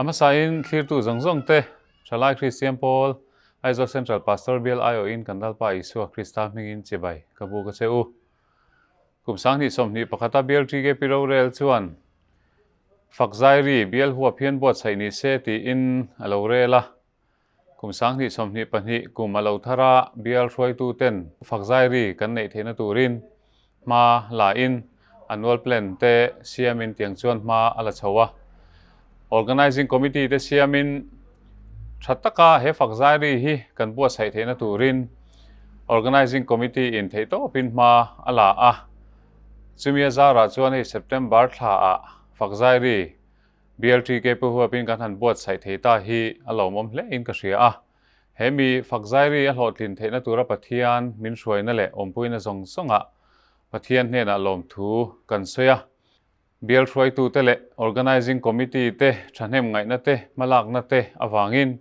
A hmasain thlirtu zawng zawng te, Thalai Kristian Pawl, Aizawl Central Pastor Bial aiawhin kan Lalpa Isua Krista hmingin chibai ka buk a che u. Kum 2021 a Bial TKP rorel chuan Fakzairi Bial huap hian buatsaih ni se tiin a lo rel a. Kum 2022 kum a lo thar a, Bial hruaituten Fakzairi kan neih theihna turin hma la in annual plan te siamin tiang chuan hma a la chho a. Organizing Committee te siamin tha taka he Fakzairi hi kan buatsaih theihna turin Organizing Committee in theihtawpin hma a la a. Chumi a zarah chuan hei September thla ah Fakzairi BLTK pu huapin kan han buatsaih thei ta hi a lawmawm hle in ka hria a. He mi Fakzairi a hlawhtlin theihna tura Pathian min hruaina leh awmpuina zawng zawngah Pathian hnenah lawmthu kan sawi a. Bial hruaitute leh Organizing Committee te thahnem ngaihna te hmalakna te avangin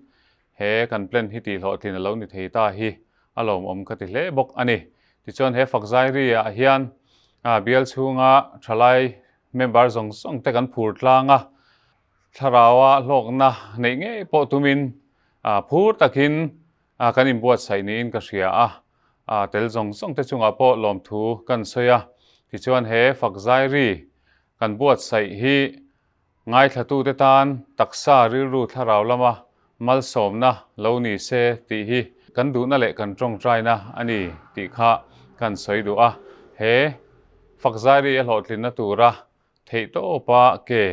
he kan plan hi tihhlawhtlin a lo ni thei ta hi a lawmawm ka ti hle bawk a ni. Tichuan he Fakzairi ah hian bial chhunga thalai member zawng zawng te kan phur tlang a, Thlaraua hlawkna neih ngei pawh tumin phur takin kan inbuatsaih niin ka hria a, tel zawng zawng te chungah pawh lawmthu kan sawi a. Tichuan he Fakzairi kan buatsaih hi ngaithlatute tan taksa rilru thlarau lama malsawmna lo ni se tih hi kan duhna leh kan tawngtaina a ni tih kha kan sawi duh a. He Fakzairi a hlawhtlinna tura Theihtawpa ke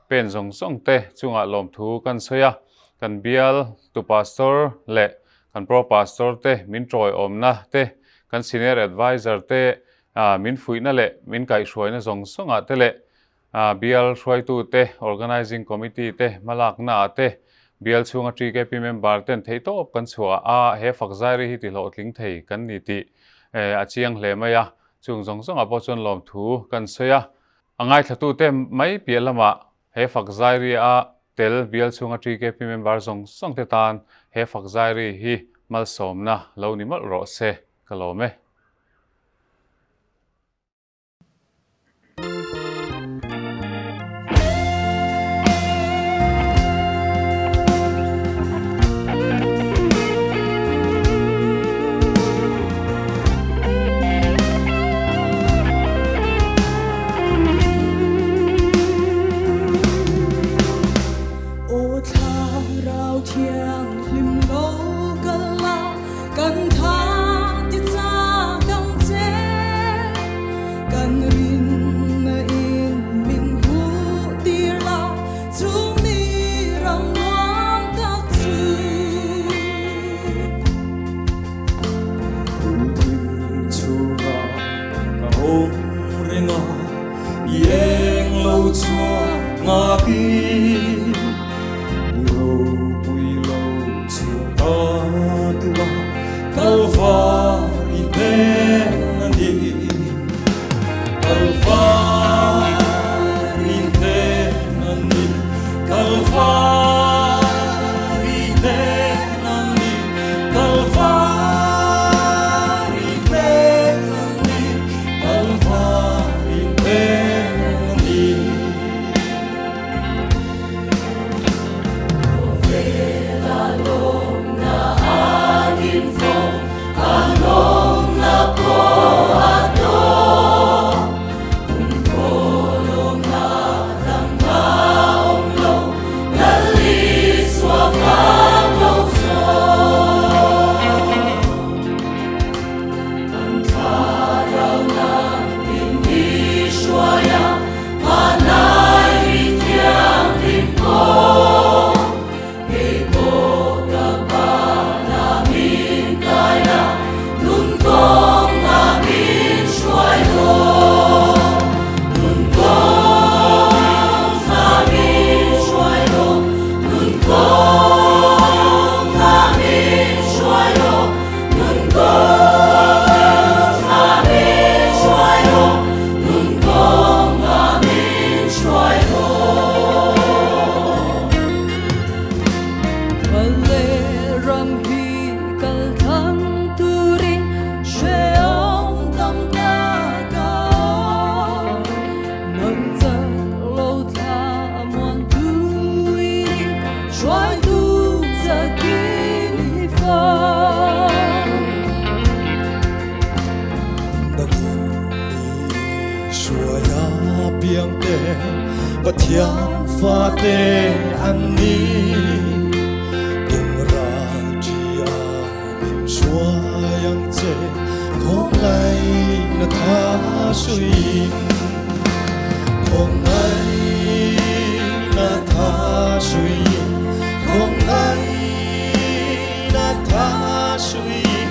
pen zawng zawng te chungah lawmthu kan sawi a, kan bial tu pastor leh kan pro pastor te min tawiawmna te, kan senior adviser te min fuihna leh min kaihhruaina zawng zawngah te leh bial hruaitu te, organizing committee te hmalakna ah te, bial chhunga TKP member ten theihtawp kan chhuah a, he fakzairi hi tihlawhtling thei kan ni tih a chiang hle mai a. Chung zawng zawngah pawh chuan lawmthu kan sawi a, a ngaithlatute mai piah lamah he Fakzairia tel bial chhunga TKP member zawng zawngte tan he Fakzairi hi malsawmna lo ni mawlh rawh se ka lawm e. Aw thlarau thianghlim lo kal la, kan tha ti chak ang che. Kan rinna in min hmuh tir la, chumi ram nuam tak chu. Kum thim chhunga ka awm reng a, i eng lo chhuak nghakin i ropui lo chhuak ta duh a, Kalvari hnen a ni. Kalvari hnen a ni, Kalvari hnen a ni, Kalvari hnen a ni, Kalvari hnen a ni. Hruai apiangte Pathian fate an ni. Tumral ṭi-a min hruai ang che, khawngaihna tha hruiin. Khawngaihna tha hruiin, khawngaihna tha hruiin,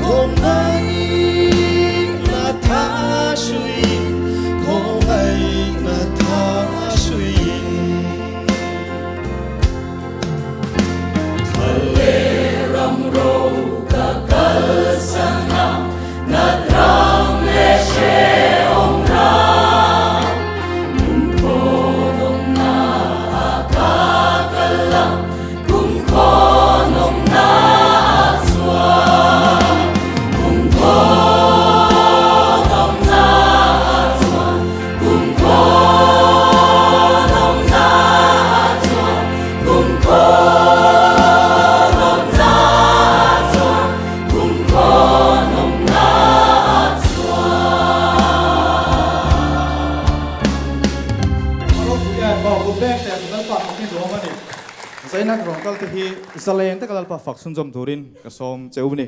khawngaihna tha hruiin, khawngaihna tha hruiin. Zaina rawng kal te hi zalen taka Lalpa fak chhunzawm turin ka sawm che u ni.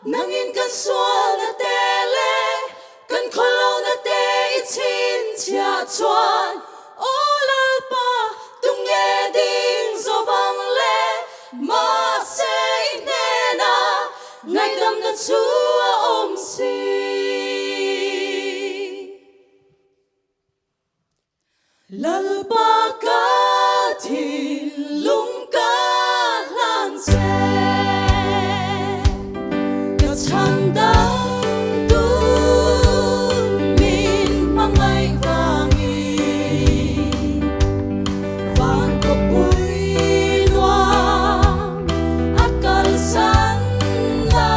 Nangin kan sualna te leh kan khawlohna te i chhinchhiah chuan, Aw Lalpa, tunge ding zawvang le? Mahse i hnenah ngaihdamna chu a awm si. Lalpa ka thinlung ka hlan che, ka chhan dang tun min hmangaih vangin. Van khawpui nuam a kalsan la.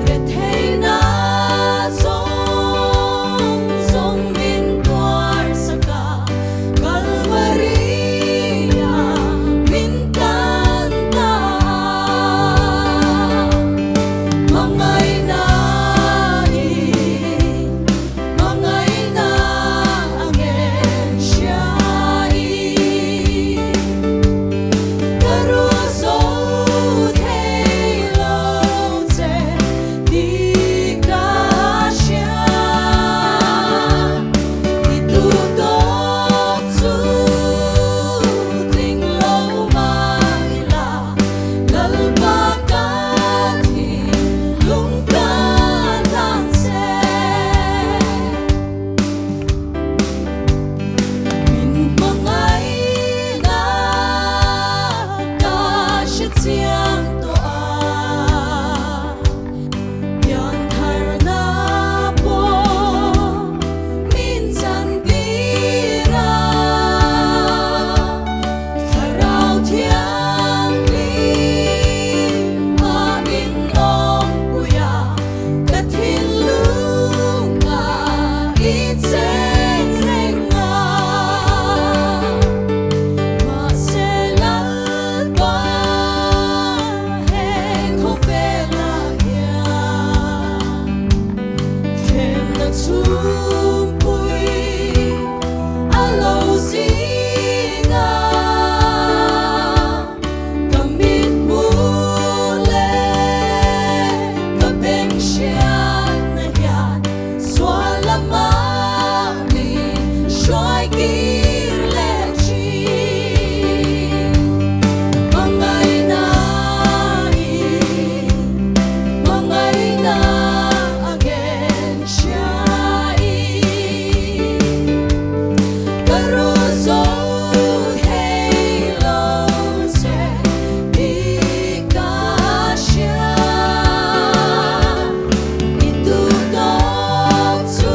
Retheihna zawng zawng min tuar sak a, Kalvaria min tan ta a. Hmangaihna in, hmangaihna a ngen hria i. Ka ru zo thei lo che tih ka hria. I tu tawk chu tling lo mah ila, Lalpa ka thinlung ka hlan che. Min hmangaihna ka hre chiang tawh a, piantharna pawh min chan tir a, Thlarau Thianghlim a min awmpui a, Ka thinlung a i cheng reng a, mahse Lalpa he khawvelah hian thlemna chhungpui a lo zing a. Ka mit hmuh leh ka beng hriatna hian sual lama min hruai kir leh thin. Hmangaihna in, hmangaihna a ngen hria i. Ka ru zo thei lo che tih ka hria. I tu tawk chu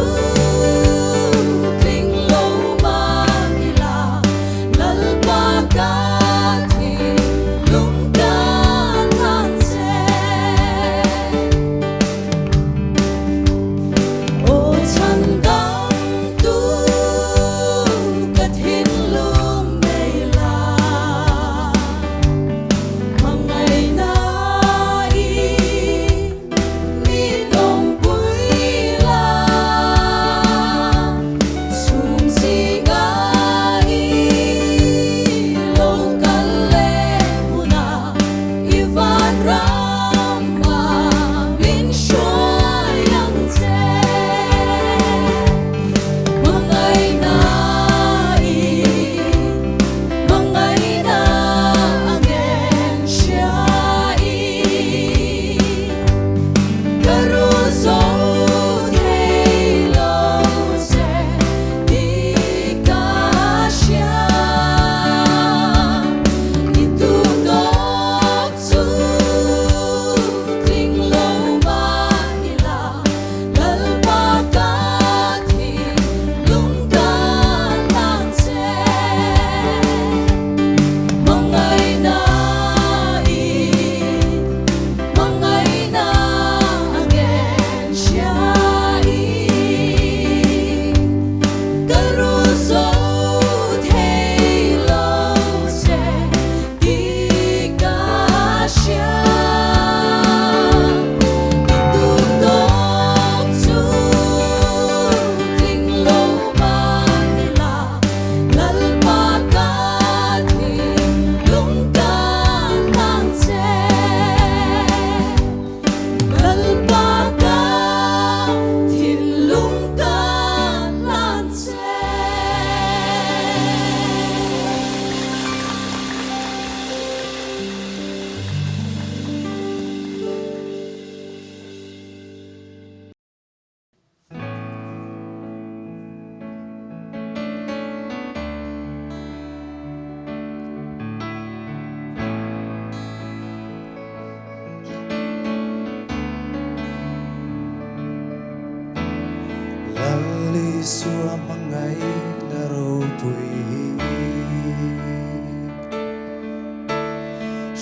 Isua hmangaihna ropui hi.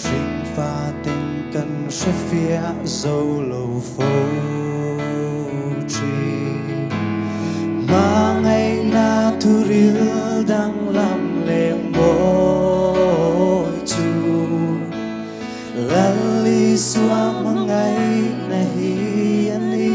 Hringfa ten kan hrefiah zo lo fo thin. Hmangaihna thuril danglam leh mawi chu Lal Isua hmangaihna hi a ni.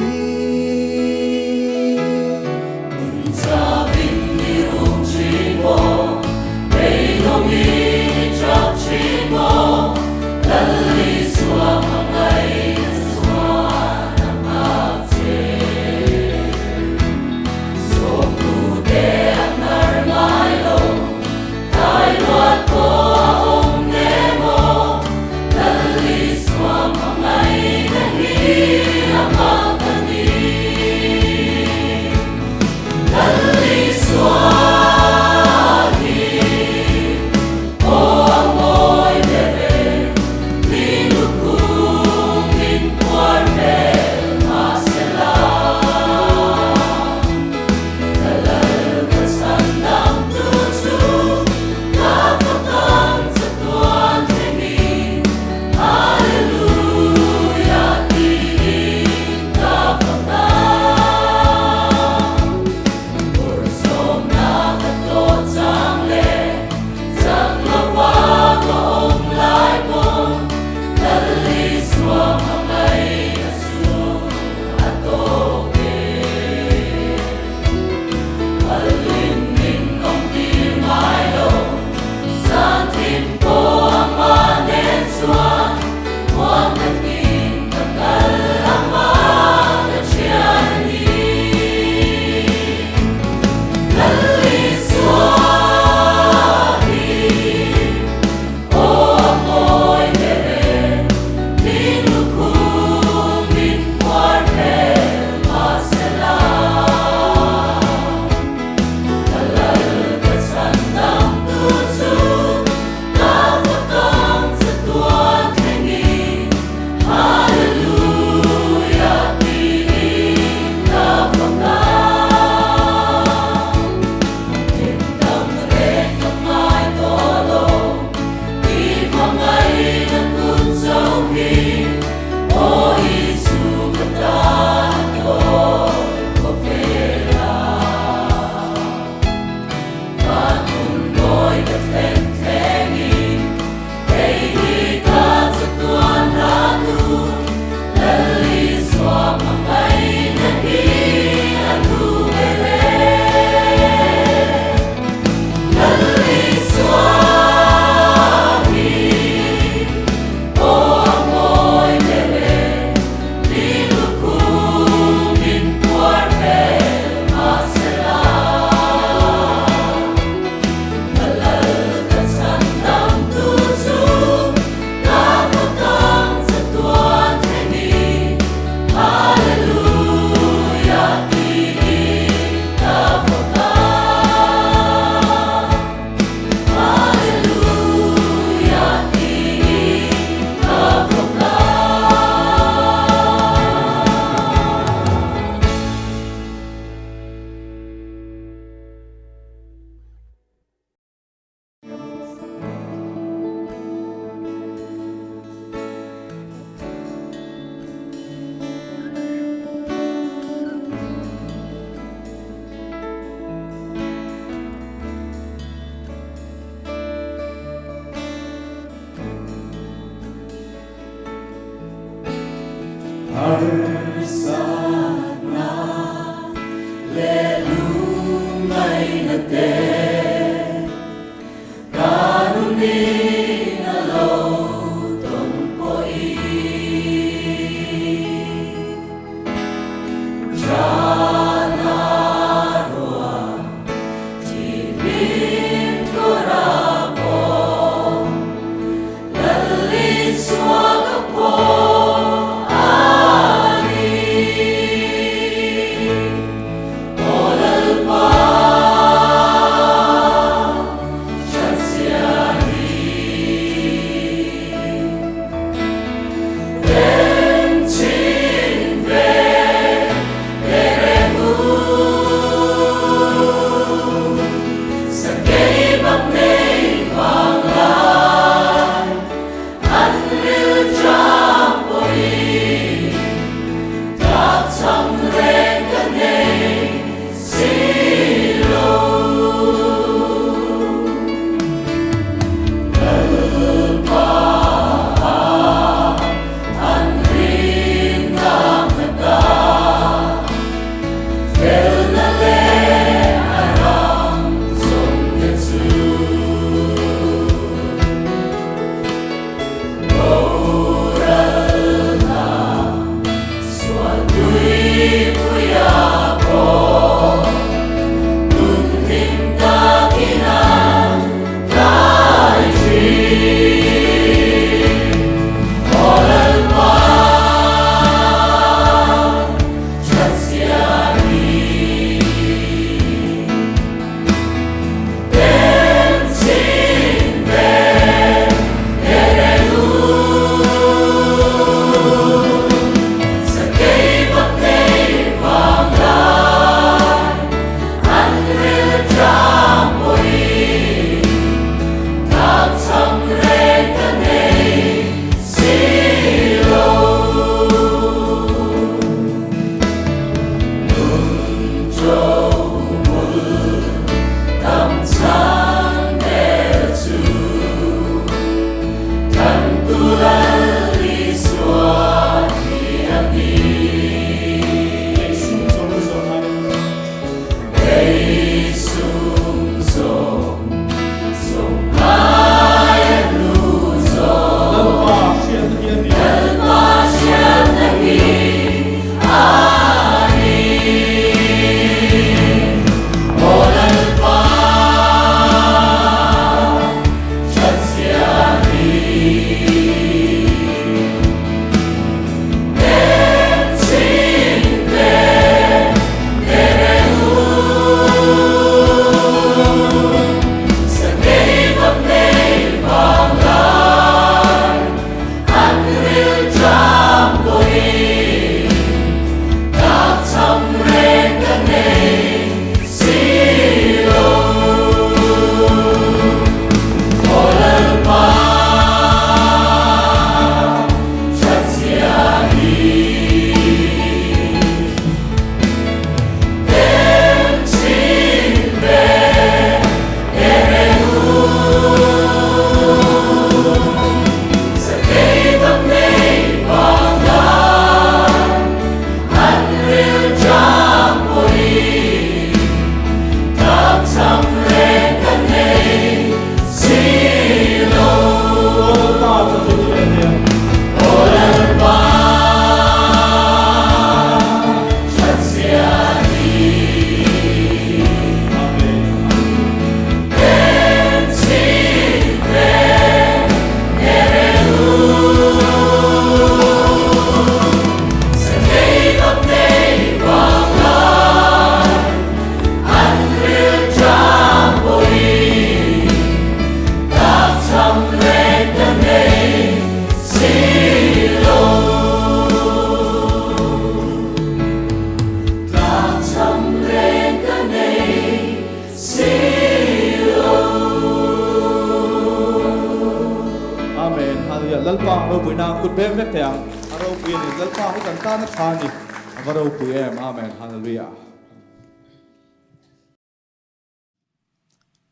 Lalpa ropui nan kut beng vek thei ang. A ropui a ni. Lalpa hi kan tan a tha a ni. A va ropui em. Amen. Hallelujah.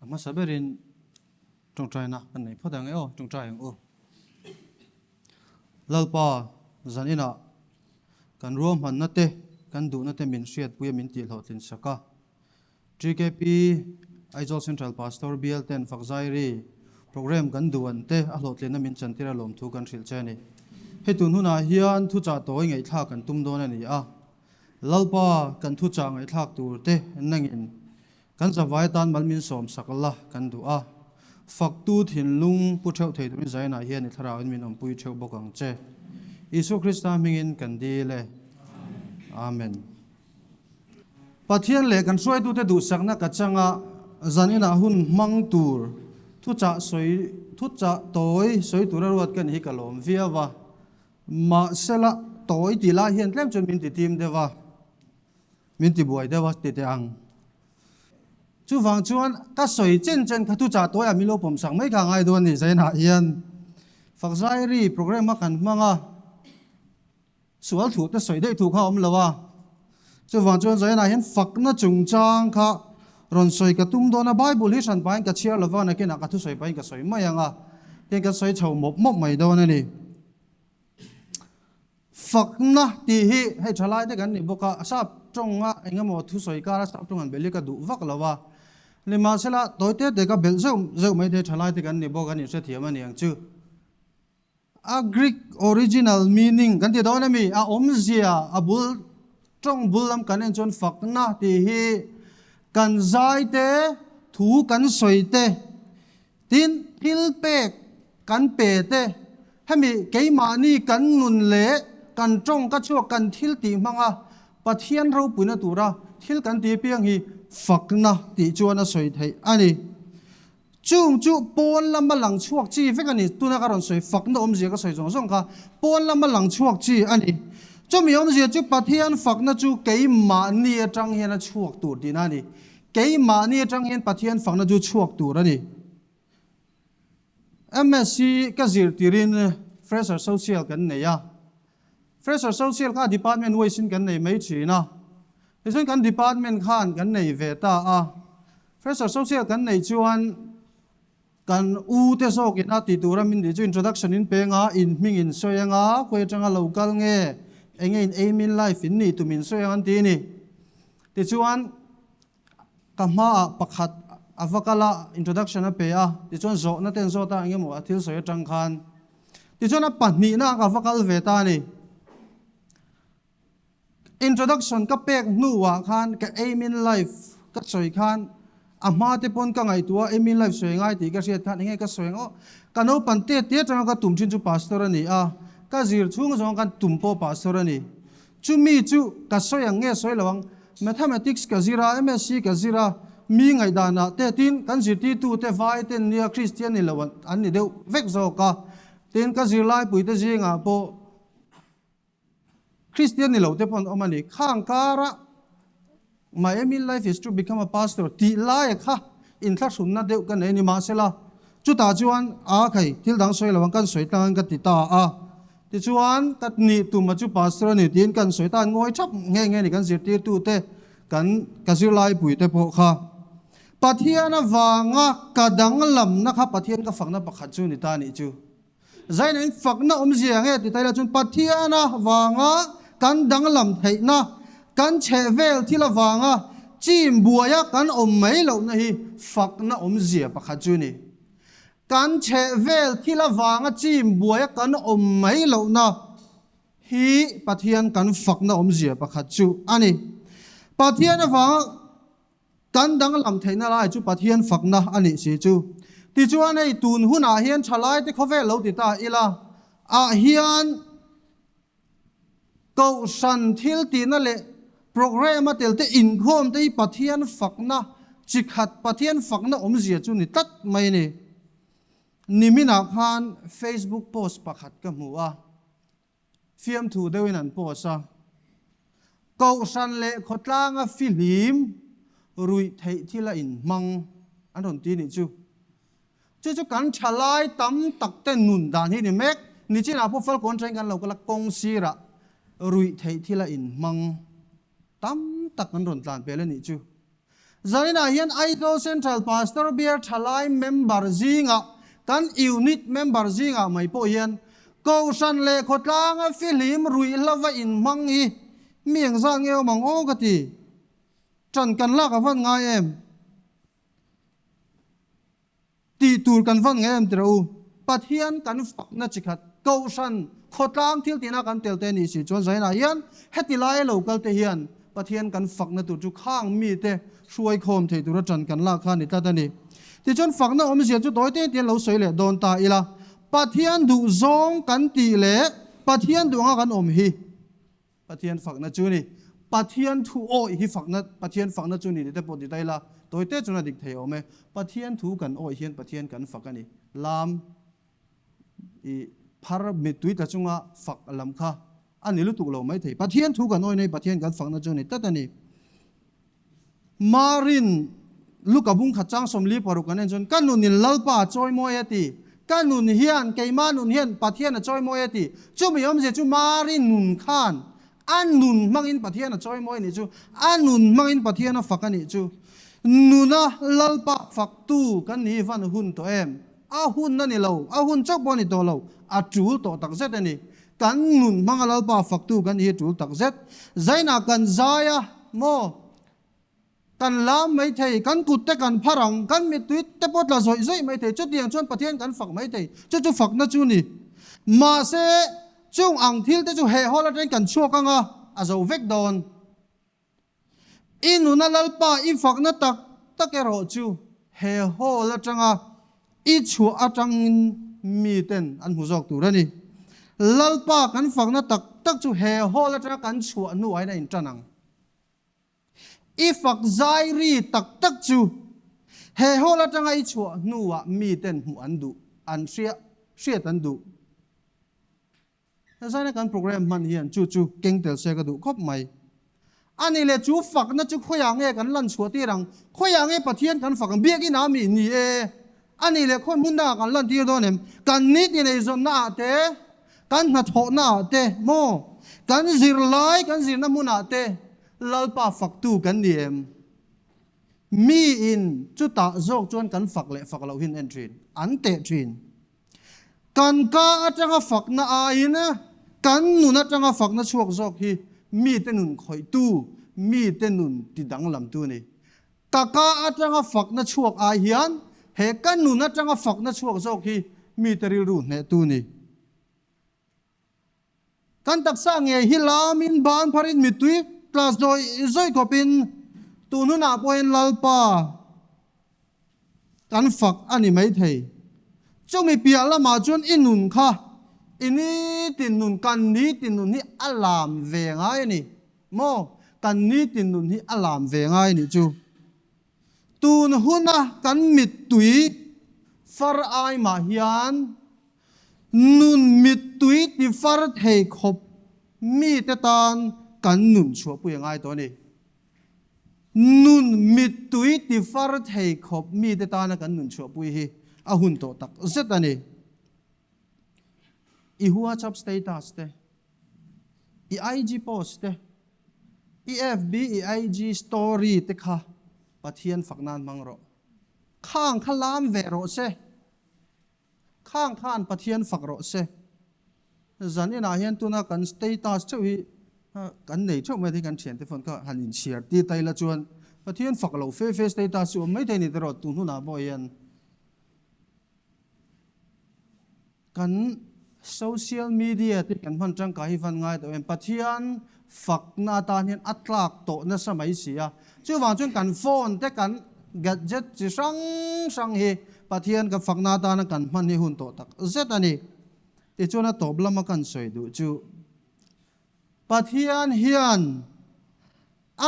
A hmasa berin tawngtaina kan nei phawt ang e aw, tawngtai ang u. Lalpa zan inah kan ruahmanna te, kan duhna te min hriatpuia min tihhlawhtlin sak a. TKP Aizawl Central Pastor Bial ten Fakzairi Programme kan duan te a hlawhtlinna min chantir a lawmthu kan hrilh che a ni. Hei tun hunah hian thuchah tawi ngaihthlak kan tum dawn a ni a. Lalpa kan thuchah ngaihthlak tur te nangin kan zavai atan mal min sawm sak la kan duh a. Faktu thinlung pu theuh thei turin Zainah hian i thlarauin min awmpui theuh bawk ang che. Isua Krista hmingin kan dil e. Amen. Pathian leh kan hruaitute duhsakna ka changa zan inah hun hmang tur thuchah sawi thuchah tawi sawi tura ruat ka ni hi ka lawm viau a, mahsela tawi tih lai hian tlem chuan min ti tim deuh a, min ti buai deuh a ti teh ang. Chuvang chuan ka sawi chen chen kha thuchah tawi ah min lo pawm sak mai kha a ngai dawn a ni Zainah hian Fakzairi programme a kan hmang a. Sual thu te sawi daih thu kha a awm lo a, chuvang chuan Zion-ah hian fakna chungchang kha rawn sawi ka tum dawn a, Bible hi hran pahin ka chhiar lo va, nakinah ka thusawi pahin ka sawi mai ang a, tin ka sawi chho mawp mawp mai dawn a ni. Fakna tih hi hei thalai te kan ni bawk a, sap tawnga eng emaw thusawi kara sap tawng han belh hi ka duh vak lo a, nimahsela tawi te te ka belh zeuh zeuh mai thei thalai te kan ni bawk a ni hrethiam a ni ang chu. A Greek original meaning kan ti dawn ami? A awmzia, a bul tawng bul lam kan en chuan fakna tih hi kan zai te, thu kan sawi te, tin thil pek kan pe te, hemi keimahni kan nun leh kan tawng ka chhuak kan thil tih hmanga Pathian ropuina tura thil kan ti apiang hi fakna tih chuan a sawi theih a ni. Chung chu pawn lama lang chhuak chi vek a ni. Tuna ka rawn sawi fakna awmzia ka sawi zawng zawng kha pawn lama lang chhuak chi a ni. Chumi awmzia chu Pathian fakna chu keimahni atang hian a chhuak tur tihna a ni. Keimahni atang hian Pathian fakna chu chhuak tur a ni. MSc ka zirtirin Fresher Social kan nei a. Fresher Social kha department wise in kan nei mai thin a. Tichuan kan department khan kan nei ve ta a. Fresher Social kan neih chuan kan u te zawkin a tih tura min tih chu introduction in peng a, in hming in sawi anga, khawi atanga lo kal nge, enge in aim in life in nih tum in sawi ang an ti a ni. Tichuan ka hmaah pakhat a va kal a, introduction a pe a, tichuan zawhna te an zawt a, engemaw a thil sawi atang khan. Tichuan a pahnihna ka va kal ve ta a ni. Introduction ka pek hnuah khan ka aim in life ka sawi khan a hma te pawn ka ngaihtuah a, aim in life sawi ngai tih ka hriat khan enge ka sawi ang aw. Ka naupang te te atanga ka tum thin chu pastor a ni a, ka zir chhung zawng khan tum pawh pastor a ni. Chumi chu ka sawi ang nge sawi lo ang, Mathematics ka zir a, MSc ka zir a, mi ngaihdanah te tin kan zirtirtu te vai ten nia Kristian ni lo an ni deuh vek zawk a, tin ka zirlaipui te zingah pawh Kristian ni lo te pawh an awm a ni. Khang kara My aim in life is to become a pastor tih laia kha inthlahrunna deuh ka nei a ni. Mahsela, chutah chuan a khai thil dang sawi lo ang kan sawi tlang an ka ti ta a. Tichuan, ka nih tuma chu pastor a ni tiin kan sawi ta an ngawi thap nghe nghe a ni kan zirtirtute kan ka zirlaipui te pawh kha. Pathian avanga ka danglamna kha Pathian ka fakna pakhat chu ni ta a nih chu. Zaina in fakna awmzia nge ti ta ila chuan Pathiana vanga kan danglam theihna, kan chhehvel thil avanga chim buaia kan awm mai lohna hi fakna awmzia pakhat chu ni. Kan chhehvel thil avanga chim buaia kan awm mai lohna hi Pathian kan fakna awmzia pakhat chu a ni. Pathian avanga Kan danglam theihna lai chu Pathian fakna a nih si chu. Tichuan hei tun hunah hian thalaite khawvel lo ti ta ila, ah hian Kohhran thil tihna leh programme a tel te inkhawm te hi Pathian fakna chi khat, Pathian fakna awmzia chu ni tlat mai a ni. Niminah khan Facebook post pakhat ka hmu a. Fiamthu deuhin an post a, Kohhran leh khawtlanga fihlim ruih theih thil a inhmang an rawn ti nih chu. Chu chu kan thalai tam tak te nun dan hi ni mek. Nichinah pawh Falkawn train kan lo kal a, kawng sirah ruih theih thil a inhmang tam tak an rawn tlan pel a nih chu. Zaninah hian Aizawl Central Pastor Bial Thalai member zingah kan unit member zingah mai pawh hian Kohhran leh khawtlanga fihlim ruih hlava inhmang hi mi engzat nge awm ang aw ka ti. Ṭan kan lak a van ngai em? Tih tur kan van ngai em tira u? Pathian kan fakna chi khat, Kohhran khawtlang thil tihna kan tel te nih si chuan zainah hian heti laia lo kal te hian Pathian kan fakna tur chu khang mite hruai khawm thei tura ṭan kan lak kha a ni tlat a ni. Tichuan fakna awmzia chu tawi te tian lo sawi leh dawn ta ila, Pathian duh zawng kan tih leh Pathian duh anga kan awm hi Pathian fakna chu ni. Pathian thu awih hi fakna, Pathian fakna chu ni tih te pawh ti ta ila, tawi te chuan a dik thei awm e. Pathian thu kan awih hian Pathian kan fak a ni. Lam i phar mittui tla chunga fak lam kha a ni lutuk lo mai thei. Pathian thu kan awih na hi Pathian kan fakna chu ni tlat a ni. Marin, Luka bung khat chang 46 kan en chuan, Ka nunin Lalpa a chawi mawi a ti. Ka nun hian, keimah nun hian Pathian a chawi mawi a ti. Chumi awmzia chu Mari nun khan a nun hmangin Pathian a chawi mawi a nih chu. A nun hmangin Pathian a fak a nih chu. Nuna Lalpa faktu kan ni van hun tawh em? A hun a ni lo, a hun chauh pawh a ni tawh lo, a tul tawh takzet a ni. Kan nun hmanga Lalpa faktu kan hi tul takzet. Zainah kan zai a maw? Kan lam mai thei, kan kut te kan phar ang, kan mittui te pawh tla zawih zawih mai thei, chutiang chuan Pathian kan fak mai thei, chu chu fakna chu ni. Mahse, chung ang thil te chu hehhawl atangin kan chhuak ang a, a zo vek dawn. I nuna Lalpa i fakna tak tak erawh chu he hall atanga i chhuah atangin miten an hmu zawk tur a ni. Lalpa kan fakna tak tak chu he hall atanga kan chhuah hnuaiin a intan ang. I fak zai ri tak tak chu he hall atanga i chhuah hnuah miten hmuh an duh, an hria, hriat an duh. Zaina kan program hman hian chu chu keng tel se ka duh khawp mai. A ni le chu fakna chu khawiah nge kan lan chhuah tir ang? Khawiah nge Pathian kan fak ang? Biakinn ah mi ni e. A ni le khawi hmun dangah kan lan tir dawn em? Kan nitin eizawnna ah te, kan hnathawhna ah te maw? Kan zirlai kan zirna hmun ah te Lalpa faktu kan ni em? Mi in chutah zawk chuan kan fak leh fak loh hin en thin, an teh thin. Kan ka atanga fakna aiin kan nun atanga fakna chhuak zawk hi mite nun khawihtu, mite nun tidanglamtu a ni. Ka ka atanga fakna chhuak ai hian he ka nun atanga fakna chhuak zawk hi mite rilru hnehtu a ni. Kan taksa ngei hi lamin ban pharin mittui tla zawih zawih khawpin tun hunah pawhin Lalpa kan fak a ni maithei. Chumi piah lamah chuan i nun kha i nitin nun, kan nitin nun hi a lam ve ngai a ni maw? Kan nitin nun hi a lam ve ngai a nih chu. Tun huna kan mittui far ai mah hian Nun mittui ti far thei khawp mite tan kan nun chhuahpui a ngai tawh a ni. Nun mittui ti far thei khawp mite tana kan nun chhuahpui hi a hun tawh tak zet a ni. I WhatsApp status te, i IG post te, i FB, i IG story te kha Pathian fak nan hmang rawh. Khang kha lam ve rawh se. Khang khan Pathian fak rawh se. Zan inah hian tuna kan status theuh hi kan nei theuh mai thei kan thiante phone kha han inchhiar tir ta ila chuan Pathian fak lo fe fe status chu awm mai thei ni tiraw tun hunah pawh hian kan social media te kan hman tangkai hi van ngai tawh em Pathian fakna atan hian a tlak tawh nasa mai si a Chuvang chuan kan phone te kan gadget chi hrang hrang hi Pathian kan fakna atana kan hman hi hun tawh tak zet a ni. Tichuan a tawp lama kan sawi duh chu Pathian hian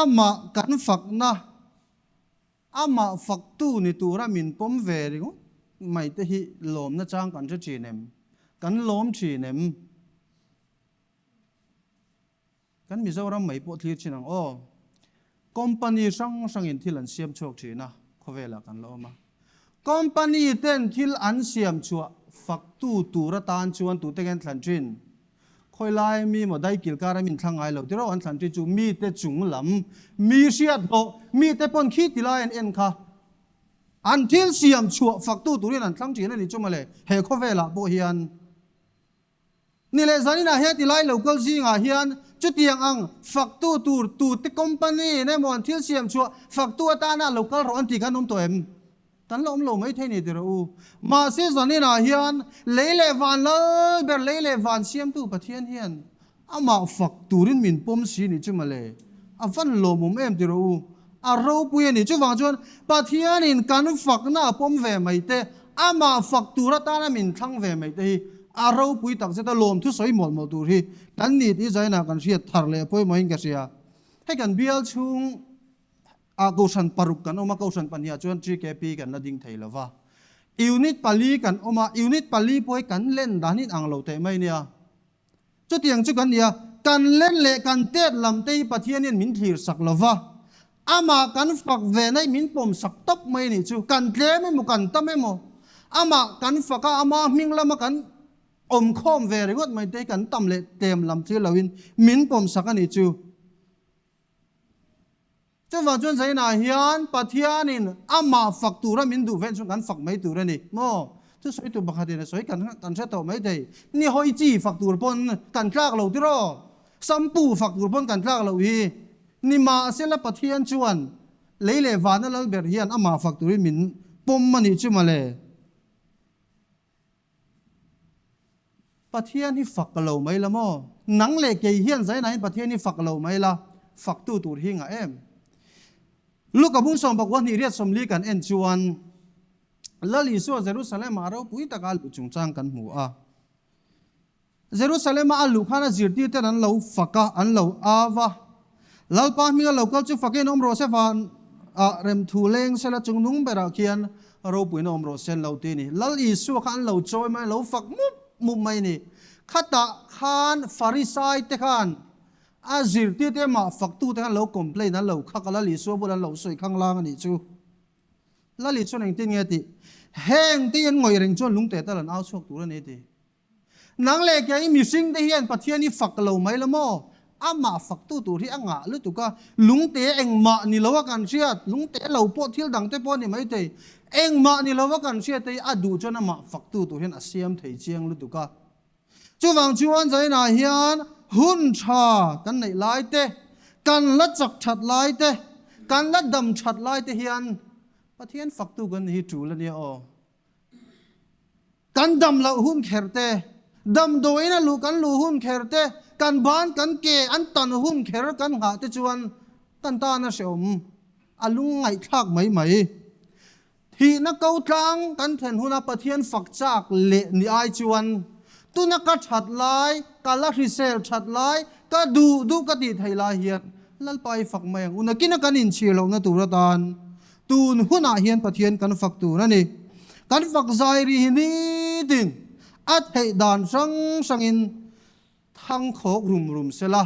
amah kan fakna, amah faktu ni tura min pawm ve ringawt mai te hi lawmna chang kan hre thin em? Kan lawm thin em? Kan Mizoram mai pawh thlir thin ang aw. Company hrang hrangin thil an siam chhuak thin a, khawvelah kan la awm a. Company ten thil an siam chhuah faktu tur atan chuan tute nge an thlan thin? Khawi lai mi maw dai kil kar a min thlang ngai lo tiraw an thlan thin chu mite chung lam mi hriat hlawh mite pawn khi ti lai an en kha an thil siam chhuah faktu turin an thlang thin a ni chu mawle he khawvelah pawh hian Ni leh zaninah hian tilai local zingah hian chutiang ang faktu tur tute company in emaw an thil siam chhuah faktu atana local rawh an tih khan awm tawh em? Kan la awm lo mai thei ni ti rawh u. Mahse zaninah hian lei leh van lal ber lei leh van siamtu Pathian hian amah fak turin min pawm si ni chu mawle. A van lawmawm em ti rawh u. A ropui a ni. Chuvang chuan Pathianin kan fakna a pawm ve mai te, amah fak tur atana min thlang ve mai te hi a ropui takzet a, lawmthu sawi mawlh mawlh tur hi kan ni tih zainah kan hriat thar leh pawimawhin ka hria. Hei kan bial chhung ah Kohhran paruk kan awm a, Kohhran pahniha chuan TKP kan la ding thei lo va. Unit pali kan awm a, Unit pali pawh hi kan len dan in ang lo teh mai nia. Chutiang chu kan ni a, kan len leh kan tet lam te hi Pathianin min thlir sak lo va, amah kan fak ve na hi min pawm sak tawp mai a nih chu. Kan tlem emaw kan tam emaw, amah kan fak a, ama hming lama kan awm khawm ve ringawt mai te hi kan tam leh tlem lam thlir loin min pawm sak a nih chu. Chuvang chuan Zainah hian Pathianin amah fak tura min duh ven chuan kan fak mai tur a ni maw? Thusawi tur pakhatin a sawi kan kan hre tawh mai thei. Ni hawi chi fak tur pawn kan tlak lo tiraw? Sampu fak tur pawn kan tlak loh hi. Nimahsela Pathian chuan lei leh vana lal ber hian amah fak turin min pawm a nih chu mawle. Pathian hi fak lo mai la maw? Nang leh kei hian zainahin Pathian hi fak lo mai la, faktu tur hi ngah em? Luka bung sawmpakua hnih riat sawmli kan en chuan Lal Isua Jerusalem-ah ropui taka a luh chungchang kan hmu a. Jerusalem-a a luh khan a zirtirten an lo fak a, an lo au a. Lalpa hminga lo kal chu fakin awm rawh se van ah remthu leng sela chung nung berah khian ropuina awm rawh se lo ti a ni. Lal Isua kha an lo chawi mai, lo fak mup mup mai a ni. Khatah khan Farisai te khan a zirtirte amah faktute khan lo complain an lo khak a, Lal Isua bulah an lo sawi khanglang a nih chu. Lal Isuan engtin nge a tih? Heng te hi an ngawih reng chuan lungte tal an au chhuak tur a ni a ti. Nang leh kei mihring te hian Pathian hi fak lo mai la maw? Amah faktu tur hi a ngah lutuk a, lungte engmah ni lo a kan hriat, lungte lo pawh thil dang te pawh a ni maithei, engmah ni lo a kan hriat te hi a duh chuan amah faktu tur hian a siam thei chiang lutuk a. Chuvang chuan zainah hian hun tha kan neih lai te, kan la chak that lai te, kan la dam that lai te hian Pathian faktu kan ni hi tul a nia aw. Kan dam loh hun kher te, damdawiin a luh kan luh hun kher te, kan ban kan ke an tan hun kher kan nghah te chuan kan tan a hrehawm, a lungngaihthlak mai mai. Thihna ko tlang kan thlen huna Pathian fak chak leh ni ai chuan tuna ka that lai, ka la hrisel that lai, ka duh duh ka tih theih lai hian Lalpa i fak mai ang u. Nakina kan inchhir lohna tur atan Tun hunah hian Pathian kan fak tur a ni. Kan fak zai ri hi nitin a theih dan hrang hrangin thang khawk rum rum sela.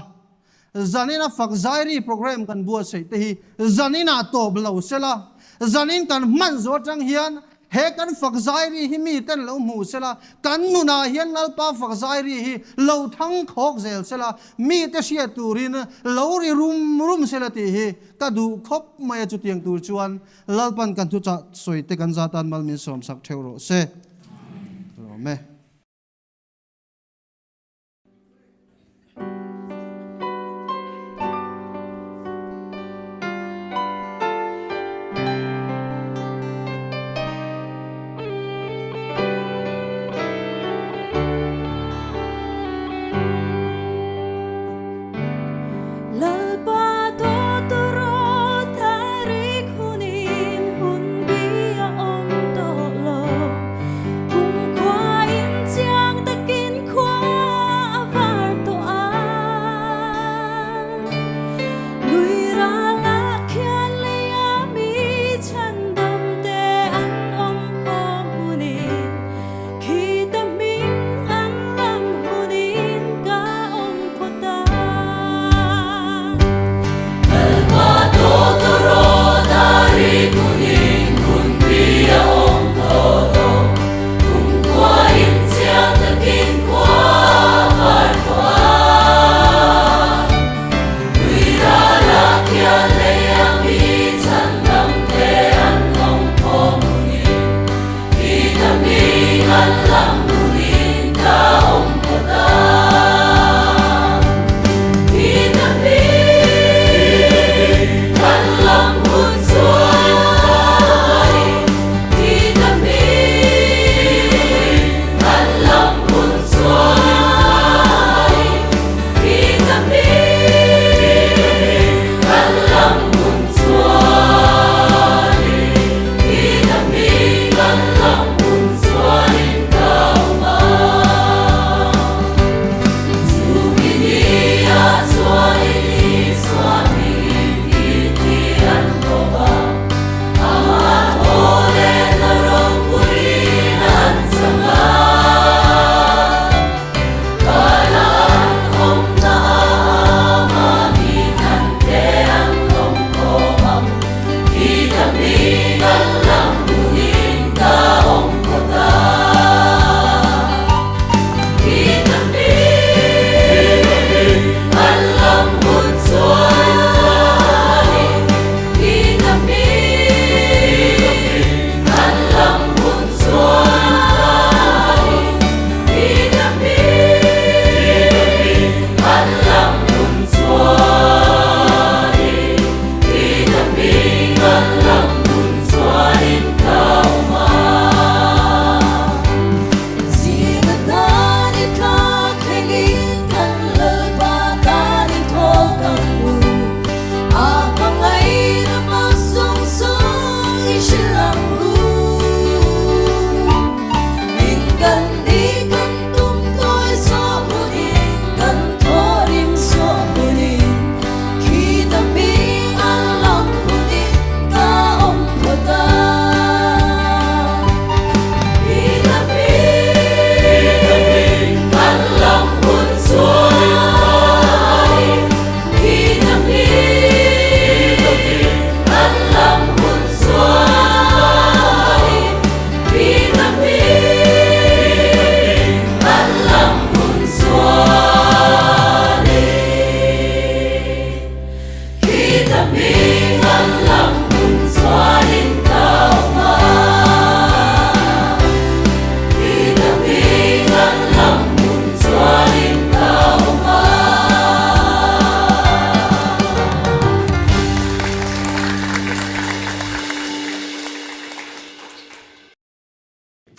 Zanina fak zai ri program kan buatsaih te hi zaninah tawp lo sela. Zanin kan hman zawh atang hian he kan fak zai ri hi miten lo hmu sela, kan nunah hian Lalpa fak zai ri hi lo thang khawk zel sela, mite hriat turin lo ri rum rum sela tih hi Ka duh khawp mai a chutiang tur chuan Lalpan kan thuchah sawi te kan zatan mal min sawmsak theuh rawh se. Lawm e. Lalpa tawtawrawt a rik hunin hun bi a awm tawh lo. Kumkhuain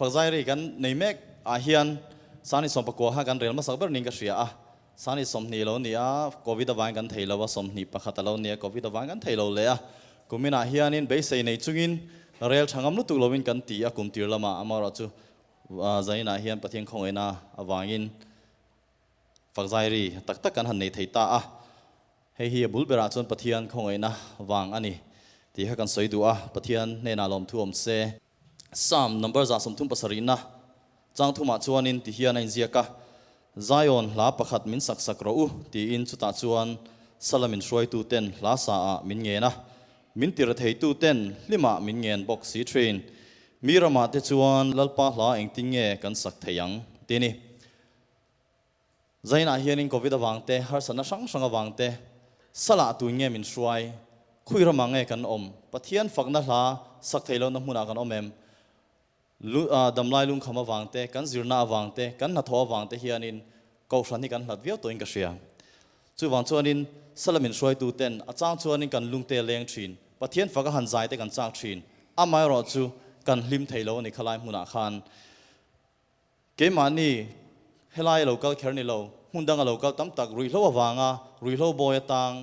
Fakzairi kan nei mek ah hian Sani sawmpakua kha kan rel hmasak ber niin ka hria a, Sani 20 lo ni a, Covid avangin kan thei lo a, 21 a lo ni a, Covid avangin kan thei lo leh a. Kuminah hianin beisei nei chungin rel tha ngam lutuk lovin kan ti a, kum tir lamah amaherawhchu zaninah hian Pathian khawngaihna avangin Fakzairi tak tak kan han nei thei ta a, hei hi a bul berah chuan Pathian khawngaihna vang a ni tih kha kan sawi duh a, Pathian hnenah lawmthu awm se. Psalm number 37na chang thumah chuanin ti hian a inziak a, Zion hla pakhat min sak sak rawh u tiin chutah chuan Salamin hruaituten hla sa ah min ngen a, min tir theituten hlimah min ngen bawk si thin. Mi ramah te chuan Lalpa hla engtin nge kan sak thei ang? ti a ni. Zainah hianin Covid avang te, harsatna hrang hrang avang te, salah tuin nge min hruai, khui ramah nge kan awm, Pathian fakna hla sak thei lohna hmunah kan awm em? Lu, damlai lungkham avang te, kan zirna avang te, kan hnathawh avang te hianin Kohhran hi kan hlat viau tawhin ka hria. Chuvang chuanin sala min hruaitu ten a chang chuanin kan lungte a leng thin, Pathian faka han zai te kan chak thin, amaherawhchu kan hlim thei lo a ni khalai hmunah khan. Keimahni helai a lo kal kher ni lo, hmun dang a lo kal tam tak, ruihhlo avanga ruihhlo bawi atang,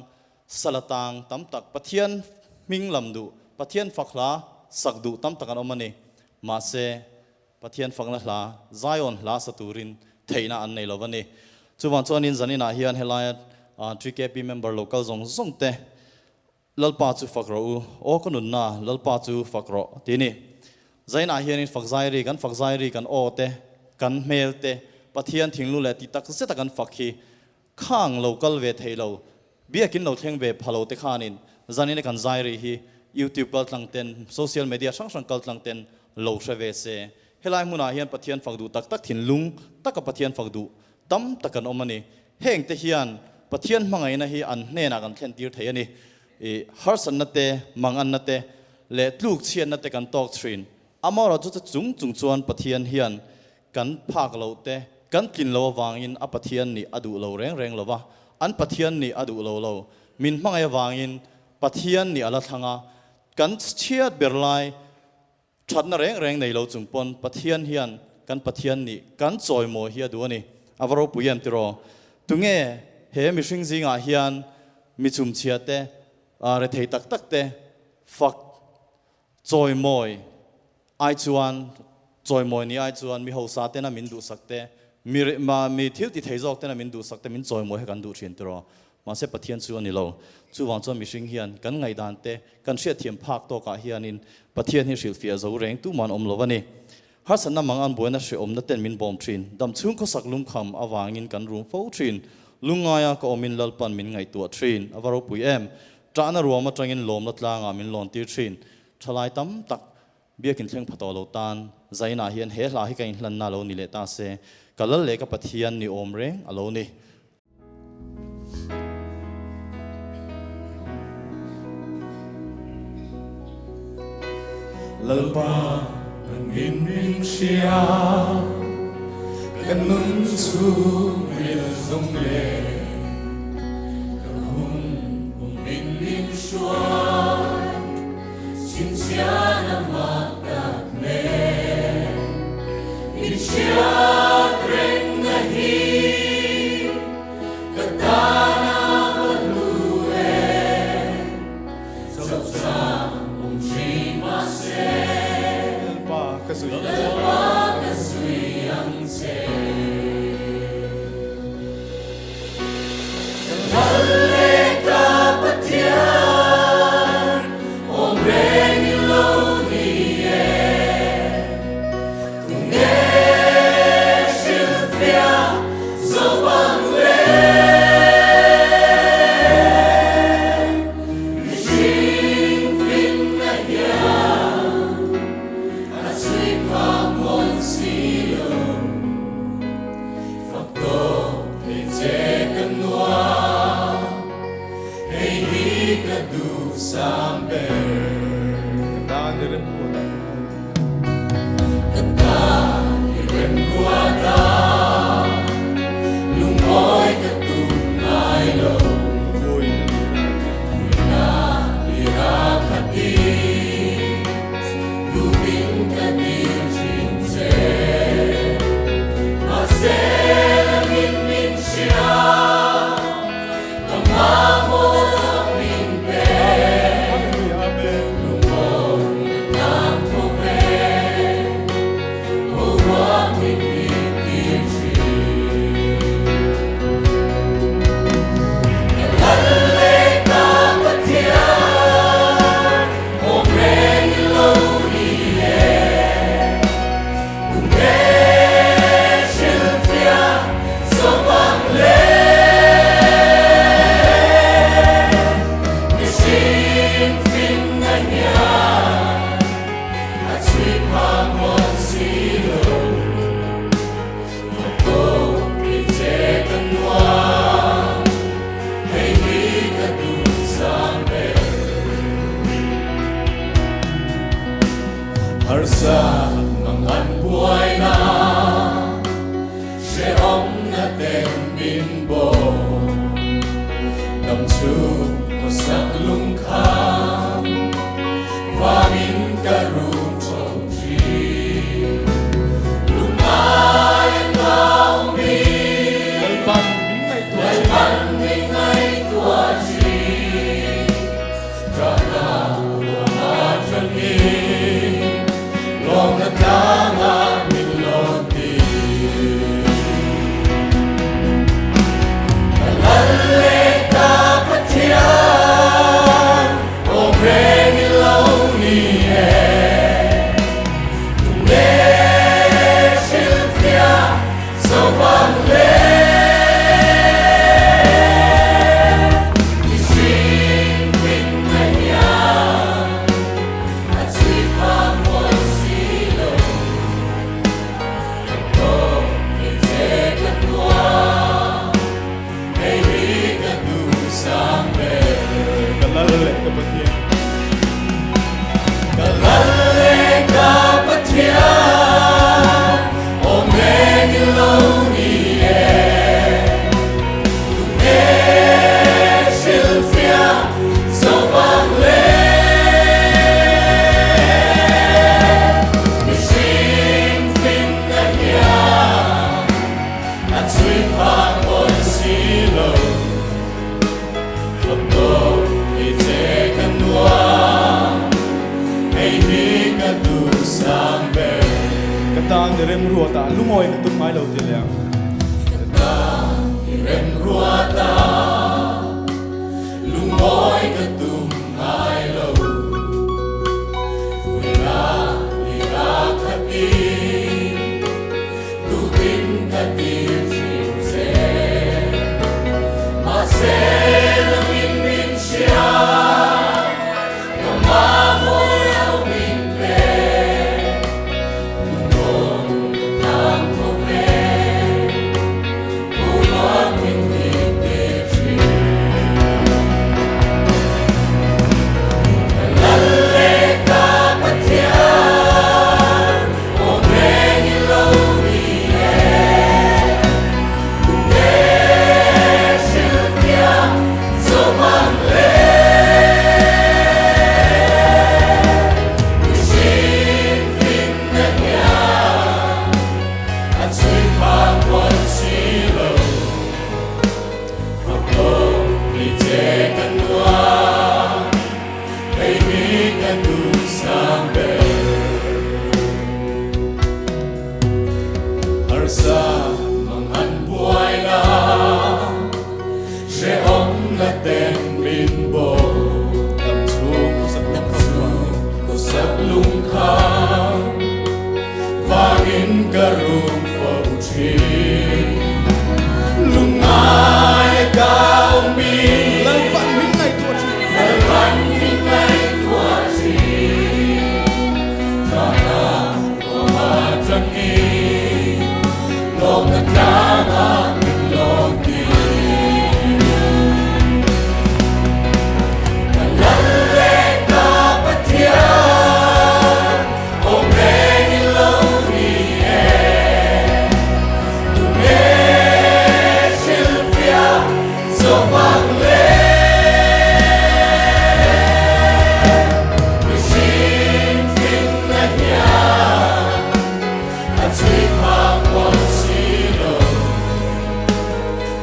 sal atang tam tak, Pathian hming lam duh, Pathian fak hla sak duh tam tak an awm a ni. Mahse, Pathian fakna hla, Zion hla sa turin theihna an nei lo va ni. Chuvang chuanin zaninah hian helaia TKP member lo kal zawng zawng te Lalpa chu fak rawh u, aw ka nunna, Lalpa chu fak rawh, ti ni. Zainah hianin fak zai ri, kan fak zai ri, kan aw te, kan hmel te, Pathian thinglung leh ti tak zeta kan fak hi khang lo kal ve thei lo, biakin lo thleng ve pha lo te khanin zanina kan zai ri hi YouTube kal tlang ten, social media hrang hrang kal tlang ten lo hre ve se. Helai hmunah hian Pathian fak duh tak tak thinlung taka Pathian fak duh tam tak an awm a ni. Heng te hian Pathian hmangaihna hi an hnenah kan thlen tir thei a ni. I harsatna te, manganna te leh tluk chhiatna te kan tawk thin. Amaherawhchu chu chung chung chuan Pathian hian kan phak lo te, kan tlin lo avangin a Pathian nih a duh lo reng reng lo va, an Pathian nih a duh lo lo. Min hmangaih avangin Pathian nih a la thlang a, kan chhiat ber lai Thatna reng reng nei lo chung pawn Pathian hian kan Pathian nih kan chawimawi hi a duh a ni. A va ropui em tiraw? Tunge he mihring zingah hian mi chumchhia te, rethei tak tak te fak chawimawi ai chuan, chawimawi ni ai chuan mi hausa tena min duhsak te, mi mi thil ti thei zawk tena min duhsak te min chawimawi hi kan duh thin tiraw? Mahse Pathian chu a ni lo. Chuvang chuan mihring hian kan ngaihdan te, kan hriatthiam phak tawkah hianin Pathian hi hrilhfiah zo reng tuman awm lo a ni. Harsatna mang an buaina hrehawmna ten min bawm thin. Dam chhung khawsak lungkham avangin kan rum fo thin. Lungngaia ka awmin Lalpan min ngaihtuah thin. A va ropui em! Ṭahna ruam atangin lawmna tlangah min lawntir thin. Thalai tam tak Biakin thleng pha tawh lo tan Zainah hian he hla hi ka inhlanna lo ni leh ta se, ka lal leh ka Pathian ni awm reng a lo ni. Lalpa nangin min hria, ka nun chhungril zawng leh ka hun umin min hruai. Chhinchhiahna mak tak nen min hriat rengna hi ka tana va hlu em, chauh chang awm thin mahse Lalpa ka zui ang che. Lalpa ka zui ang che. Ka lal leh ka Pathian awm reng i lo ni e, tunge hrilhfiah zo bang le? Mihring finna hian a chhui phak mawn si lo. Fak tawk thei che ka nuam, hei hi ka duhsam ber. Ka tan i remruat ah ka hmu tih ka ni. Ka tan i remruat ah lungawi ka tum ngai lo. Vui na lir a khat i. Vui na lir a khat i, duhin ka dil thin che. Harsa mang an buaina Hrehawmna ten min bawm Dam chhung khawsak lungkham Vangin ka rum tho thin Lungngai a kau mi Lalpan min ngaihtuah thin. Lalpan min ngaihtuah thin. Ṭahna ruahma ṭangin lawmna tlangah min lawn tir. Ka lal leh ka Pathian, awm reng i lo ni e. Tunge hrilhfiah zo vang le? Mihring hlimna hian a chhui phak mawi si lo. Ka tawk thei che ka tuar, hei hi ka duhsam ber. Ka lal leh ka Pathian. Ka lal leh ka Pathian, awm reng i lo ni e. Tunge hrilhfiah zo vang le? Mihring finna hian a chhui phak mawi si lo. Fak tawk thei che ka nuam, hei hi ka duhsam ber. Ka tan i remruata lungawi ka tum ngai lo ti leh ang. Ka tan i remruata lungawi ka tum ngai lo. Vuina lira khatin duhin ka tir thin che. Mahse nangin min hria, ka mamawh lo min pe. Lungawi ka tan tho ve, Puan min hlip tir thin. Ka lal leh ka Pathian, awm reng i lo ni e. Tunge hrilhfiah zo vang le? Mihring finna hian a chhui phak mawi si lo. Fak tawk thei che ka nuam, hei hi ka duhsam ber. Harsa mang an buaina, hrehawmna ten min bawm. Dam chhung khawsak lungkham Khawsak lungkham vangin ka rum fo thin. Lungngai a kau mi, Lalpan min ngaihtuah thin. Lalpan min ngaihtuah thin. Ṭahna ruahma ṭangin lawmna tlangah min lawn tir. Ka lal leh ka Pathian, awm reng i lo ni e. Tunge hrilhfiah zo vang le? Mihring finna hian a chhui phak mawi si lo.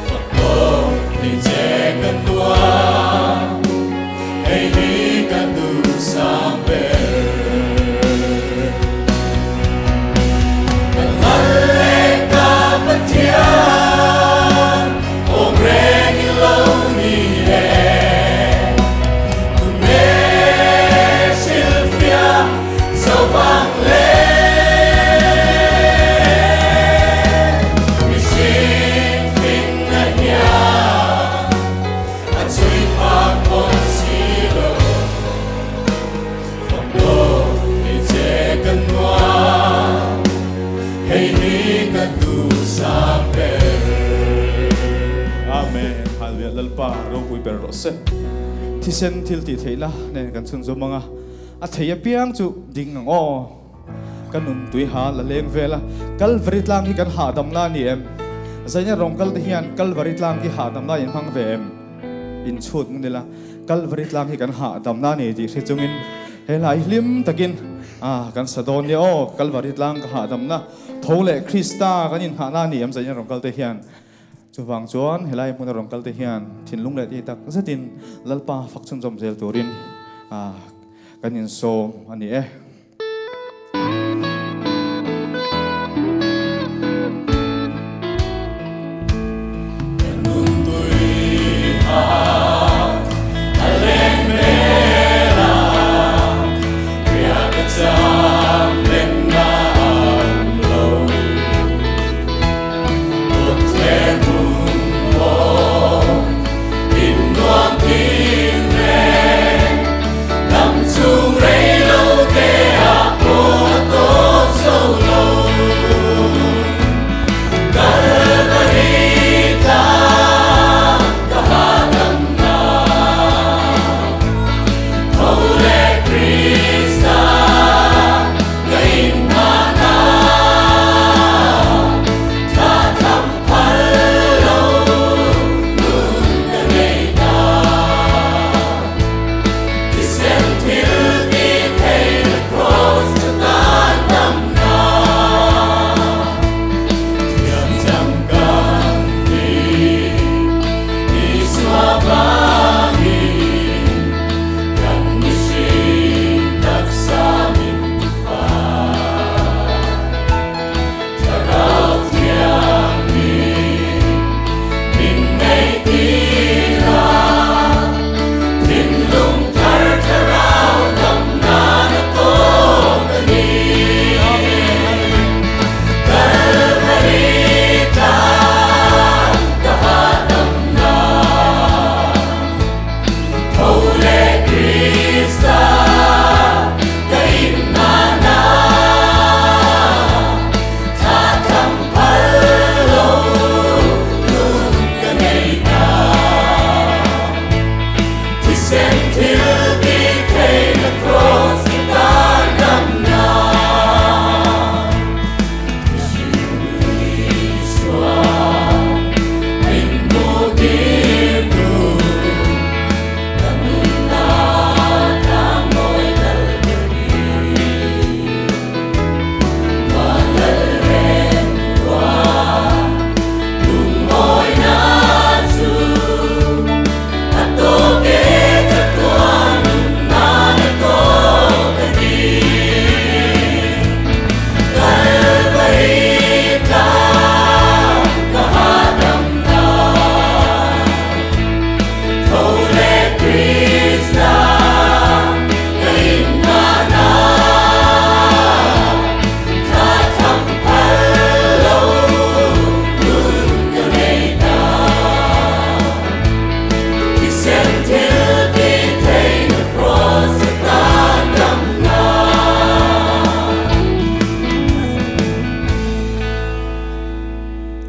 Fak tawk thei che ka nuam, hei hi ka duhsam ber. Ka lal leh ka Pathian, awm reng i lo ni e. Tunge hrilhfiah zo vang le? Mihring finna hian a chhui phak mawi si lo. Fak tawk thei che ka nuam, hei hi ka duhsam ber. Amen. Hallelujah. Lalpa ropui ber rawh se. Thisen thil tih theihna nen kan chhunzawm ang a. A thei apiang chu ding ang aw. Ka nun tui ha la leng vel a. Kalvari tlang hi kan hahdam la ni em? Zaina rawng kal te hian Kalvari tlang hi hahdam la in hmang ve em? In chhut ngun ila, Kalvari tlang hi kan hahdam la ni tih hre chungin he lai hlim takin ah kan sa dawn nia aw, Kalvari tlang ka hahdamna tho leh Krista kan inhahna a ni em Zaina rawng kal te hian. Chuvang chuan helai hmuna rawn kal te hian thinlung leh ti tak zetin Lalpa fak chhunzawm zel turin kan insawm a ni e.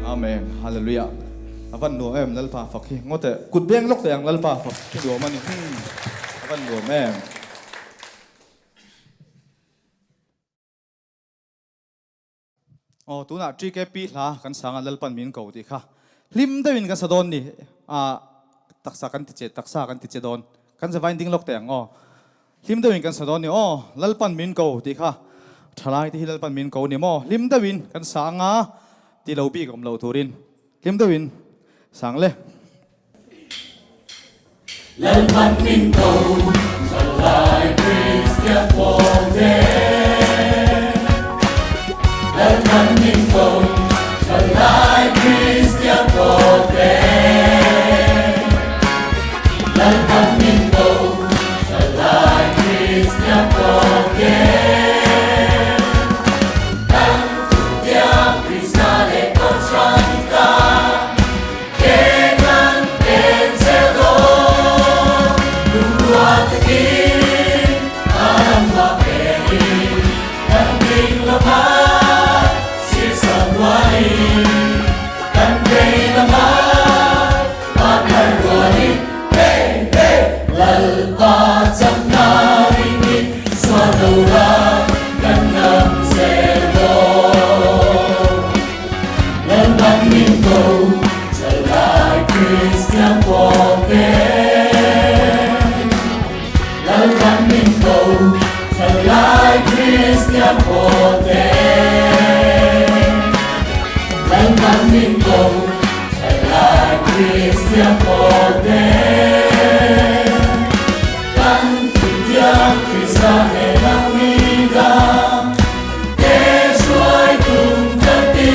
Amen. Hallelujah. A van nuam em Lalpa fak hi ngawt eh. Kut beng lawk teh ang Lalpa fak hi nuam a ni. A van nuam em. Aw tunah TKP hla kan sang a Lalpan min ko tih kha hlim deuhin kan sa dawn ni a taksa kan ti che taksa kan ti che dawn kan zavain ding lawk teh ang aw hlim deuhin kan sa dawn ni aw Lalpan min ko tih kha thalai te hi Lalpan min ko ni maw hlim deuhin kan sa anga ti lo bik awm lo turin hlim deuhin sang le. Lalpan min ko thalai Kristian pawlte Lalpan min ko thalai Kristian pawlte Lalpan min ko thalai Kristian pawlte Kan thutiam Krista leh Kohhran tan Kristian pawlte Lalpan min ko Thalai Kristian pawlte Kan thutiam Krista hnena midang te hruai tum kan ti.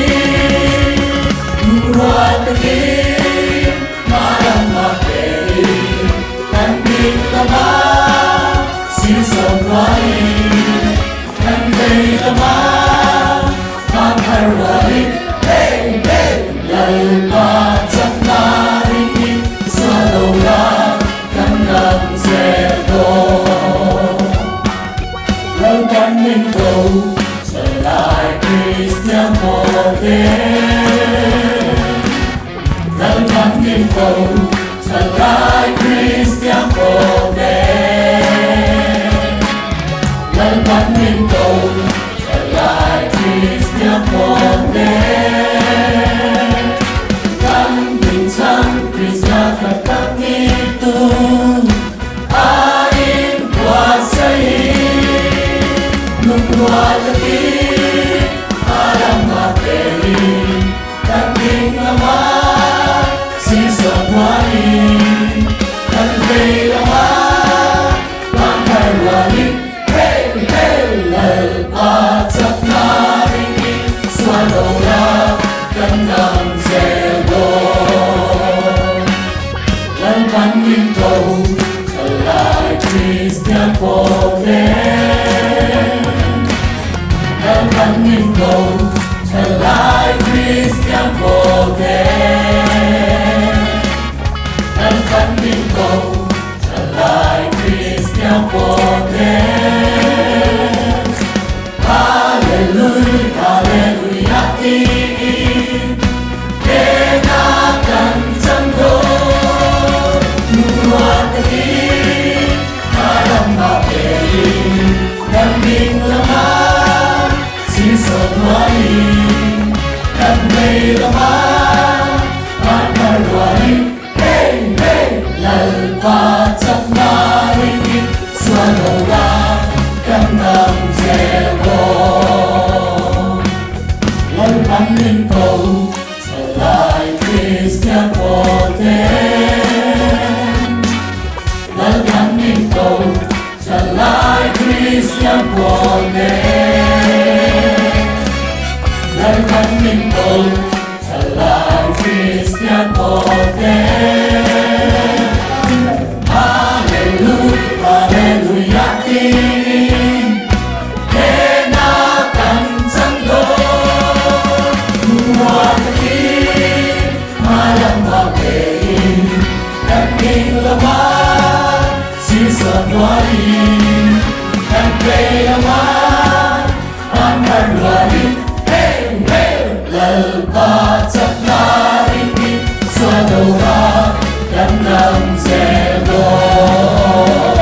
Lungrual takin hma lam a perin kan ding lama silsawm rualin kan vei lama hmang thar rualin hey hey Lalpa chakna ringin sual lo la kan ngam zel dawn. Lalpan min ko Thalai Kristian pawlte Lalpan min ko Thalai Kristian pawlte Lalpan min ko Thalai Kristian pawlte Kan dinchhan Krista tak tak ni tum a inbuatsaih lungrual takin hma lam a perin kan ding lama silsawm rualin kan vei lama hmang thar rualin hey hey Lalpa chakna ringin sual lo la kan ngam zel dawn. Lalpan min ko Thalai Kristian pawlte Lalpan min ko Thalai Kristian pawlte Lalpan min ko Thalai Kristian pawlte Hallelujah Hallelujah tiin Hnehna kan chang dawn Lungrual takin hma lam ah perin kan ding lama silsawm rualin kan vei lama hman thar rualin hey hey Lalpa chakna ringin sual lo la kan ngam zel dawn. Lalpan min ko Thalai Kristian pawlte Lalpan min ko Thalai Kristian pawlte Lalpan min ko Thalai Kristian pawlte Hallelujah Hallelujah tiin Hnehna kan chang dawn Lungrual takin hma lam ah perin kan ding lama silsawm rualin kan vei lama hman thar rualin hey hey Lalpa chakna ringin sual do ra kan ngam zel dawn.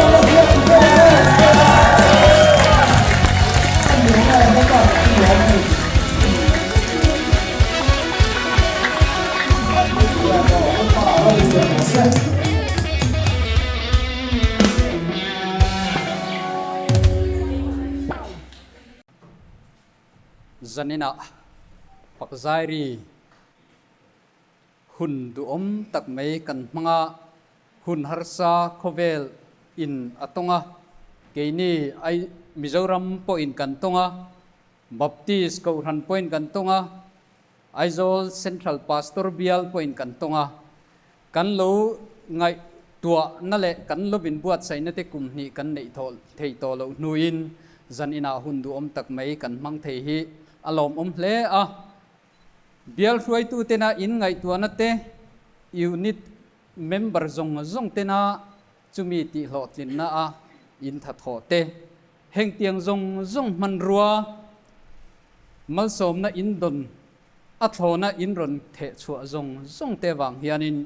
Zaninah Pakzairi hun duhawm tak mai kan hmang a, hun harsa khawvel in a tawng a, keini ai Mizoram pawhin kan tawng a, Baptist Kohhran pawhin kan tawng a, Aizawl Central Pastor Bial pawhin kan tawng a, kan lo ngaihtuahna leh kan lo inbuatsaihna te kum hnih kan neih thawh thei tawh loh hnuin zaninah hun duhawm tak mai kan hmang thei hi a lawmawm hle a. Bial hruaitu tena in ngaihtuahna te, unit member zawng zawng tena chumi tihhlawhtlinna a in thathawh te, hengtiang zawng zawng hmanrua malsawmna in dawn a thlawna in rawn theh chhuah zawng zawng te vang hianin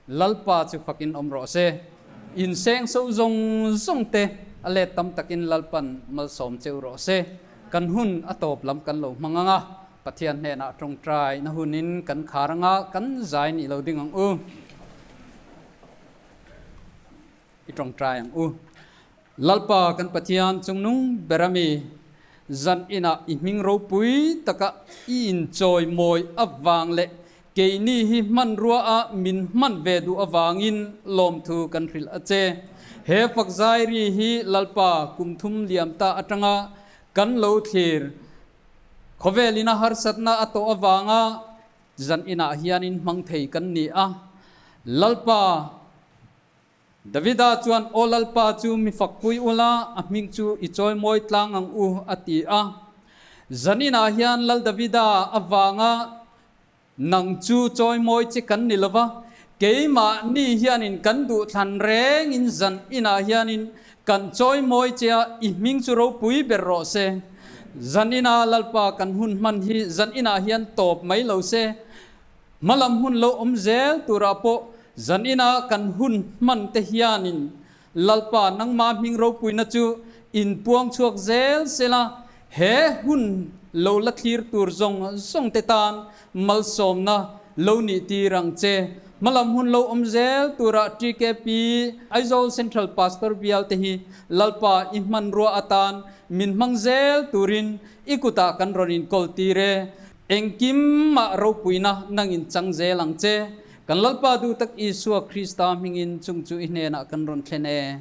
Lalpa chu fakin awm rawh se. In sengso zawng zawng te a let tam takin Lalpan malsawm cheu rawh se. Kan hun a tawp lam kan lo hmang ang a, Pathian hnenah tawngtai na hunin kan khar ang a, kan zai nih lo ding ang u. I tawngtai ang u. Lalpa kan Pathian chungnung ber a mi. Zan inah i hming ropui taka i inchawimawi avang leh keini hi hmanrua a min hman ve duh avangin lawmthu kan hrilh a che. He fakzairi hi Lalpa kum thum liam ta atanga kan lo thlir. Khawvel ina harsatna a tawh avanga zan inah hianin hmang thei kan ni a. Lalpa. Davida chuan, Aw Lalpa chu mi fakpui ula, a hming chu i chawimawi tlang ang u, a ti a. Zaninah hian Lal Davida avanga nang chu chawimawi che kan ni lova, keimahni hianin kan duhthlan rengin zaninah hianin kan chawimawi che a, i hming chu ropui ber rawh se. Zaninah Lalpa kan hun hman hi zaninah hian tawp mai lo se. Hmalam hun lo awm zel turah pawh zanina kan hun hman te hianin Lalpa nangma hming ropuina chu inpuang chhuak zel sela, he hun lo la thlir tur zawng zawng te tan malsawmna lo nih tir ang che. Hmalam hun lo awm zel turah TKP Aizawl Central Pastor Bial te hi Lalpa i hmanrua atan min hmang zel turin i kutah kan rawn inkawl tir e. Engkim mah ropuina nangin chang zel ang che. Kan Lalpa duh tak Isua Krista hmingin chung chu i hnenah kan rawn thlen e.